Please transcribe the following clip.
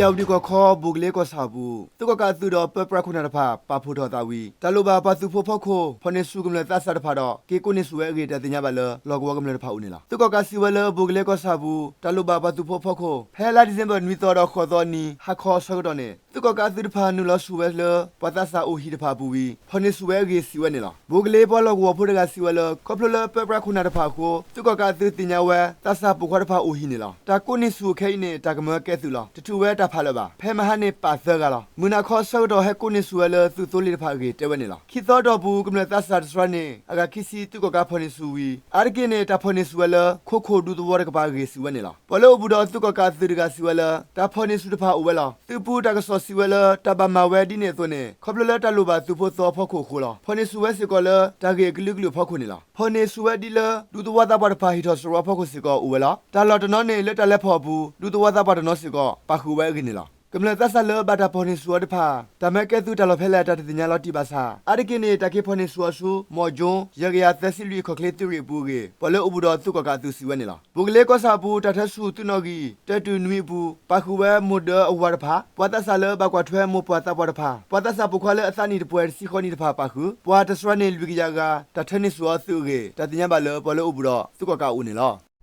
အ့ၣ်ယၣ်ဝတံၣ်ကီၢ်ခီ ဘိၣ်ကလ့ကီၢ်ဆၣ်အပူၤ သုးကီၣ်ကးအသုးဒီးပၢပြးခိၣ်နၢ်တဖၣ် ပာ်ဖှိၣ်ထီၣ်သးဝံၤ တၢ်လိၣ်ဘၣ်ပှၤသုးဖိဖီခိၣ် ဖီၣ်န့ၢ်ဆူၣ်ကမျၢၢ်သးစၢ်တဖၣ်ဒီး က့ၤကိးန့ၢ်ဆူၣ်ဝဲအဂ့ၢ် တၢ်သ့ၣ်ညါဘၣ်လၢ လီၢ်ကဝီၤကမျၢၢ်တဖၣ်အိၣ်န့ၣ်လီၤ. သုးကီၣ်ကးစံးဝဲလၢ ဘိၣ်ကလ့ကီၢ်ဆၣ်အပူၤ တၢ်လိၣ်ဘၣ်ပှၤသုးဖိဖီခိၣ် ဖဲလါဒံၣ်စ့ဘၢၣ် နွံသီဒီးဃိးသီအနံၤ ဟါခီအဆၢကတီၢ်န့ၣ် သုးကီၣ်ကးအသုးတဖၣ် နုာ်လီၤဆူၣ်ဝဲလၢ ပှၤသးစၢ်အိၣ်ဟံၣ်တဖၣ်အပူၤဝံၤ ဖီၣ်န့ၢ်ဆူၣ်ဝဲအဂ့ၢ် စံးဝဲန့ၣ်လီၤ. ဘိၣ်ကလ့ပှၤလီၢ်ကဝီၤဖိတဂၤစံးဝဲလၢ ခီဖျိလၢပၢပြးခိၣ်နၢ်တဖၣ်အဃိ သုးကီၣ်ကးအသုးသ့ၣ်ညါဝဲ သးစၢ်ပိာ်ခွါတဖၣ်အိၣ်ဟံၣ်န့ၣ်လီၤ. တၢ်ကိးန့ၢ်ဆူၣ်အခဲအံၤန့ၣ် တၢ်ကမၢကဲသုးလီၤ. တထုးဝဲတၢ်ဖးလၢၤဘၣ်. ဖဲမဟါန့ၣ် ပာ်သၢဂၤလီၤ. မုၢ်နၤခီအဆၢကတီၢ် ဟဲကိးန့ၢ်ဆူၣ်ဝဲလၢ သုးသိလ့ၣ်တဖၣ်အဂ့ၢ် တဲဝဲန့ၣ်လီၤ. ခံသီအတီၢ်ပူၤ ကမျၢၢ်သးစၢ်တစှၤန့ၣ် အဂၤခံဆံ သုးကီၣ်ကးဖီၣ်န့ၢ်ဆူၣ်ဝံၤ အါတက့ၢ်န့ၣ် တၢ်ဖီၣ်န့ၢ်ဆူၣ်ဝဲလၢ ခိခိၣ်ဒူသဝီတကပၤအဂ့ၢ် စံးဝဲန့ၣ်လီၤ. ပှၤလၢအိၣ်ဘူးဒီးသုးကီၣ်ကးအသုးတဂၤစံးဝဲလၢ တၢ်ဖီၣ်န့ၢ်ဆူၣ်တဖၣ်အိၣ်ဝဲလီၤ. သုးပူၤတၢ်ကစီၣ်စံးဝဲလၢ တၢ်ဘၣ်မၤဝဲဒ်န့ၣ်အသိးန့ၣ် ခီဖျိလၢတၢ်လိၣ်ဘၣ်သုးဖိသီအဖီခိၣ်အဃိလီၤ. ဖီၣ်န့ၢ်ဆူၣ်ဝဲစ့ၢ်ကီးလၢ တၢ်ဂ့ၢ်အကလုာ်ကလုာ်အဖီခိၣ်န့ၣ်လီၤ. ဖီၣ်န့ၢ်ဆူၣ်ဝဲဒ်လၢ ဒူသဝီသးပှၢ်တဖၣ်ဟ့ၣ်ထီၣ်စရီအဖီခိၣ်စ့ၢ်ကီးအိၣ်ဝဲလီၤ. တၢ်လီၢ်တနီၤန့ၣ် လၢတၢ်လဲၤဖီၣ်အပူၤ ဒူသဝီသးပှၢ်တနီၤစ့ၢ်ကီး ပာ်ဃုာ်ဝဲအဂ့ၢ်န့ၣ်လီၤ. ကမျၢၢ်သးစၢ်လၢဘၣ်တၢ်ဖီၣ်န့ၢ်ဆူၣ်အီၤတဖၣ် တၢ်မၢကဲသုးတၢ်လီၢ်ဖဲလဲၣ် တၢ်တသ့ၣ်ညါလီၤတံၢ်ဘၣ်ဆၣ် အါတက့ၢ်န့ၣ် တၢ်က့ၤဖီၣ်န့ၢ်ဆူၣ်အီၤဆူ မီၣ်ကၠိ ယဲၢ်ကယၤသၢဆံလွံၢ် ခီၣ်ချ့သုးရ့ၣ်အပူၤအဂ့ၢ် ပှၤလၢအိၣ်ဘူးဒီးသုးကီၣ်ကးအသုးစံးဝဲန့ၣ်လီၤ. ဘိၣ်ကလ့ကီၢ်ဆၣ်အပူၤ တၢ်ထၢဆူၣ်သုးနီၣ်ဂံၢ် တၢတုၤနွံအပူၤ ပာ်ဃုာ်ဝဲမိၢ်ဒၢအဝၤတဖၣ်, ပှၤသးစၢ်လၢဘၣ်ကွၢ်ထွဲမိၢ်ပှၢ်သးပှၢ်တဖၣ်, ပှၤသးစၢ်ပိာ်ခွါလၢအသးနံၣ်တပှဲၤတဆံဃီနံၣ်တဖၣ်ပာ်ဃုာ်, ပှၤတစှၤန့ၢ်လွံၢ်ကယၤဂၤ တၢ်ထၢန့ၢ်ဆူၣ်အီၤသုးအဂ့ၢ် တၢ်သ့ၣ်ညါဘၣ်လၢ ပှၤလၢအိၣ်ဘူးဒီးသုးကီၣ်ကးအအိၣ်န့ၣ်လီၤ.